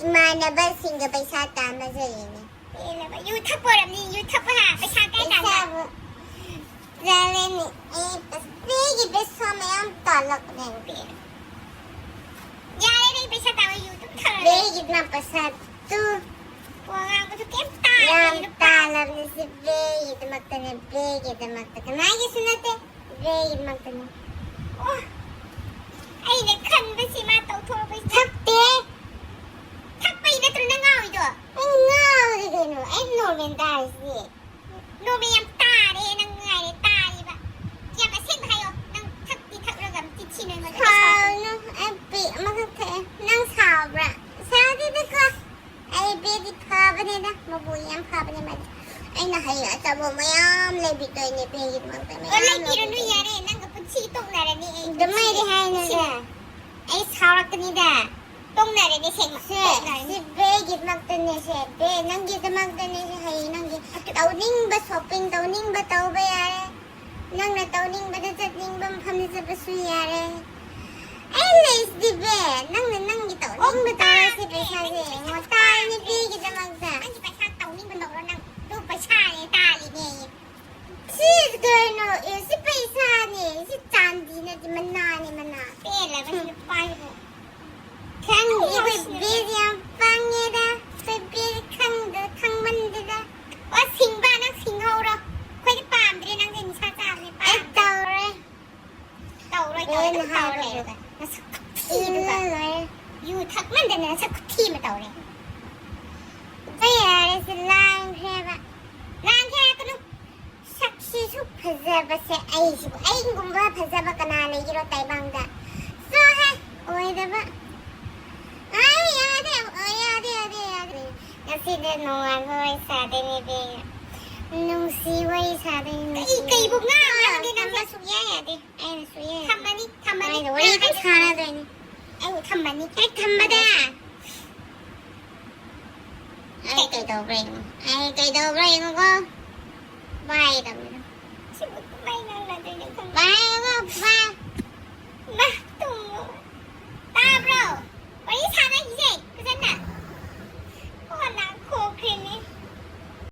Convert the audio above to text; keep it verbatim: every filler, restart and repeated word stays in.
ꯏꯃꯥꯟꯅꯕꯁꯤꯡꯒ ꯄꯩꯁꯥ ꯇꯥꯟꯕ ꯆꯠꯂꯤꯅꯦ꯫ ꯄꯦꯜꯂꯕ꯫ ꯌꯨ ꯊꯛꯄ ꯑꯣꯏꯔꯝꯅꯤ, ꯌꯨ ꯊꯛꯄ ꯍꯥ, ꯄꯩꯁꯥ ꯀꯥꯏ ꯀꯥꯟꯗ? ꯄꯩꯁꯥꯕꯨ ꯆꯠꯂꯅꯤ꯫ ꯑꯩ ꯄꯩ-, ꯃꯤꯒꯤ ꯄꯩꯁꯥ ꯃꯌꯥꯝ ꯇꯥꯜꯂꯛꯄꯅꯦ꯫ ꯄꯦꯜꯂꯦ꯫ ꯌꯥꯔꯦ, ꯅꯪ ꯄꯩꯁꯥ ꯇꯥꯜꯂꯣ, ꯌꯨ ꯑꯗꯨꯝ ꯊꯛꯑꯣ꯫ ꯕꯦꯒꯤꯅ ꯄꯩꯁꯥ ꯇꯨ꯫ ꯋꯥ ꯉꯥꯡꯕꯁꯨ ꯀꯩꯝ ꯇꯥꯗꯦ, ꯌꯥꯝ ꯅꯨꯄꯥ꯫ ꯇꯥꯜꯂꯕꯅꯤ ꯁꯤ ꯕꯦꯒꯤꯗꯃꯛꯇꯅꯦ, ꯕꯦꯒꯤꯗꯃꯛꯇ꯫ ꯀꯅꯥꯒꯤꯁꯨ ꯅꯠꯇꯦ, ꯕꯦꯒꯤꯗꯃꯛꯇꯅꯦ꯫ ꯑꯣ, ꯑꯩꯅ ꯈꯟꯕꯁꯤ ꯃꯥ ꯇꯧꯊꯣꯔꯛꯄꯁꯤ ꯊꯛꯇꯦ꯫ ꯊꯛꯄꯩ ꯅꯠꯇ꯭ꯔꯣ ꯅꯪ ꯉꯥꯎꯔꯤꯗꯣ? ꯑꯩ ꯉꯥꯎꯔꯤ ꯀꯩꯅꯣ, ꯑꯩ ꯅꯣꯔꯃꯦꯜ ꯇꯥꯔꯤꯁꯤꯗꯤ꯫ ꯅꯣꯔꯃꯦꯜ ꯌꯥꯝ ꯇꯥꯔꯦ, ꯅꯪ ꯉꯥꯏꯔꯦ ꯇꯥꯔꯤꯕ꯫ ꯌꯥꯝ ꯑꯁꯦꯡꯕ ꯍꯥꯏꯌꯣ, ꯅꯪ ꯊꯛꯇꯤ ꯊꯛꯂꯒ ꯃꯆꯤꯟ ꯊꯤꯅ ꯑꯩꯉꯣꯟꯗ ꯁꯥꯎꯅꯨ, ꯑꯩ ꯕꯦꯒ ꯑꯃꯈꯛ ꯊꯛꯑꯦ꯫ ꯅꯪ ꯁꯥꯎꯕ꯭ꯔꯥ? ꯁꯥꯎꯗꯦꯗꯀꯣ꯫ ꯑꯩ ꯕꯦꯒꯗꯤ ꯐꯕꯅꯦꯗ, ꯃꯕꯨꯛ ꯌꯥꯝ ꯐꯕꯅꯦ ꯃꯥꯗꯤ꯫ ꯑꯩꯅ ꯍꯩ ꯑꯆꯧꯕ ꯃꯌꯥꯝ ꯂꯩꯕꯤꯗꯣꯏꯅꯦ ꯕꯦꯒꯤꯗꯃꯛꯇ, ꯑꯣ, ꯃꯌꯥꯝ ꯂꯩꯕꯤꯔꯨꯅꯨ, ꯂꯩꯕꯤꯗꯣꯏꯅꯦ꯫ ꯌꯥꯔꯦ, ꯅꯪꯒ ꯄꯨꯟꯁꯤ ꯇꯣꯛꯅꯔꯅꯤ ꯑꯩ꯫ ꯑꯗꯨꯃꯥꯏꯗꯤ ꯍꯥꯏꯅꯨꯗ꯫ ꯑꯩ ꯁꯥꯎꯔꯛꯀꯅꯤꯗ꯫ ꯇꯣꯛꯅꯔꯅꯤ ꯁꯦꯡꯅ꯫ ꯁꯦ, ꯇꯣꯛꯅꯔꯅꯤ꯫ ꯁꯤ ꯕꯦꯒꯤꯗꯃꯛꯇꯅꯦ ꯁꯦ, ꯕꯦ, ꯅꯪꯒꯤꯗꯃꯛꯇꯅꯦ ꯁꯦ, ꯍꯌꯦꯡ ꯅꯪꯒꯤ ꯇꯧꯅꯤꯡꯕ shopping ꯇꯧꯅꯤꯡꯕ ꯇꯧꯕ ꯌꯥꯔꯦ, ꯅꯪꯅ ꯇꯧꯅꯤꯡꯕꯗ ꯆꯠꯅꯤꯡꯕ ꯃꯐꯝꯗ ꯆꯠꯄꯁꯨ ꯌꯥꯔꯦ꯫ ꯑꯩ ꯂꯩꯁꯤꯗꯤ ꯕꯦ, ꯅꯪꯅ ꯅꯪꯒꯤ ꯇꯧꯅꯤꯡꯕ ꯑꯣ, ꯇꯧꯔꯣ ꯁꯤ ꯇꯥꯗꯦ, ꯄꯩꯁꯥꯁꯦ, ꯅꯪꯒꯤ ꯄꯩꯁꯥ ꯉꯣ, ꯇꯥꯔꯤꯅꯦ ꯇꯥꯗꯦ꯫ ꯕꯦꯒꯤꯗꯃꯛꯇ꯫ ꯅꯪꯒꯤ ꯄꯩꯁꯥ ꯇꯧꯅꯤꯡꯕ ꯇꯧꯔꯣ ꯅꯪ, ꯑꯗꯨ ꯄꯩꯁꯥꯅꯦ ꯇꯥꯜꯂꯤꯅꯦ꯫ ꯁꯤ ꯀꯩꯅꯣ? ꯑꯦ, ꯁꯤ ꯄꯩꯁꯥꯅꯦ, ꯁꯤ ꯆꯥꯟꯗꯤ ꯅꯠꯇꯦ, ꯃꯅꯥꯅꯦ, ꯃꯅꯥ꯫ ꯄꯦꯜꯂꯕ ꯁꯤ ꯅꯨꯄꯥꯁꯤꯕꯨ꯫ ꯈꯪꯗꯦ, ꯑꯩꯈꯣꯏ ꯕꯦꯁ ꯌꯥꯝ ꯄꯪꯉꯦꯗ, ꯑꯩꯈꯣꯏ ꯕꯦꯁ ꯈꯪꯗ-, ꯈꯪꯃꯟꯗꯦꯗ꯫ ꯑꯣ, ꯁꯤꯡꯕ, ꯅꯪ ꯁꯤꯡꯍꯧꯔꯣ꯫ ꯑꯩꯈꯣꯏꯗꯤ ꯄꯥꯝꯗ꯭ꯔꯦ, ꯅꯪꯁꯦ ꯅꯤꯁꯥ ꯆꯥꯕꯅꯦ, ꯑꯩ ꯄꯥꯝꯗ꯭ꯔꯦ꯫ ꯇꯧꯔꯦ꯫ ꯇꯧꯔꯣꯏ, ꯇꯧꯔꯣꯏ, ꯕꯦꯁꯅ ꯑꯗꯨꯝ ꯇꯧꯔ ꯍꯥꯏꯕ ꯂꯩꯔꯣ꯫ ꯅꯁꯛ ꯈꯨꯊꯤꯗꯨꯒ꯫ ꯏꯜꯂ ꯂꯣꯏꯔꯦ꯫ ꯌꯨ ꯊꯛꯃꯟꯗꯅ ꯅꯁꯛ ꯈꯨꯊꯤ ꯑꯃ ꯇꯧꯔꯦ꯫ ꯑꯩ ꯌꯥꯔꯦ, ꯁꯤ ꯂꯥꯡꯈ꯭ꯔꯦꯕ꯫ ꯂꯥꯡꯈ꯭ꯔꯦ ꯍꯥꯏꯔꯛꯀꯅꯨ꯫ ꯁꯛꯁꯤꯁꯨ ꯐꯖꯕꯁꯦ ꯑꯩꯁꯤꯕꯨ, ꯑꯩꯒꯨꯝꯕ ꯐꯖꯕ ꯀꯅꯥ ꯂꯩꯒꯦꯔꯣ ꯇꯥꯏꯕꯪꯗ? ꯆꯣꯍꯦ, ꯑꯣꯏꯗꯕ꯫ ꯑꯩ ꯌꯥꯗꯦ, ꯑꯩ ꯌꯥꯗꯦ, ꯌꯥꯗꯦ, ꯌꯥꯗꯦ꯫ ꯉꯁꯤꯗꯤ ꯅꯨꯡꯉꯥꯏꯕ ꯋꯥꯔꯤ ꯁꯥꯗꯣꯏꯅꯦ, ꯏꯕꯦꯝꯃ꯫ ꯅꯨꯡꯁꯤ ꯋꯥꯔꯤ ꯁꯥꯗꯣꯏꯅꯦ ꯀꯩ, ꯉꯁꯤꯗꯤ꯫ ꯀꯩꯕꯨ ꯉꯥꯡꯉꯒꯦ ꯅꯪꯁꯦ? ꯊꯝꯕ ꯁꯨꯡꯌꯥ ꯌꯥꯗꯦ꯫ ꯑꯩꯅ ꯁꯨꯡꯌꯥ ꯌꯥꯗꯦ꯫ ꯊꯝꯃꯅꯤ, ꯊꯝꯃꯅꯤ꯫ ꯑꯩꯅ ꯋꯥꯔꯤ ꯑꯗꯨꯝ ꯁꯥꯟꯅꯗꯣꯏꯅꯦ꯫ ꯑꯩꯕꯨ ꯊꯝꯃꯅꯤ꯫ ꯍꯦꯛ ꯊꯝꯕꯗ꯫ ꯑꯩ ꯀꯩꯗꯧꯕ꯭ꯔꯥ ꯌꯦꯡꯉꯣ꯫ ꯑꯩ ꯀꯩꯗꯧꯕ꯭ꯔꯥ ꯌꯦꯡꯉꯣꯀꯣ꯫ ꯕꯥꯏ ꯇꯧꯕꯤꯔꯣ꯫ ꯁꯤꯕꯨ ꯀꯃꯥꯏꯅ ꯉꯥꯡꯅꯗꯣꯏꯅꯣ ꯈꯪꯗꯦ꯫ ꯕꯥꯏ ꯍꯥꯏꯕ, ꯕꯥꯏ꯫ ꯃꯥ,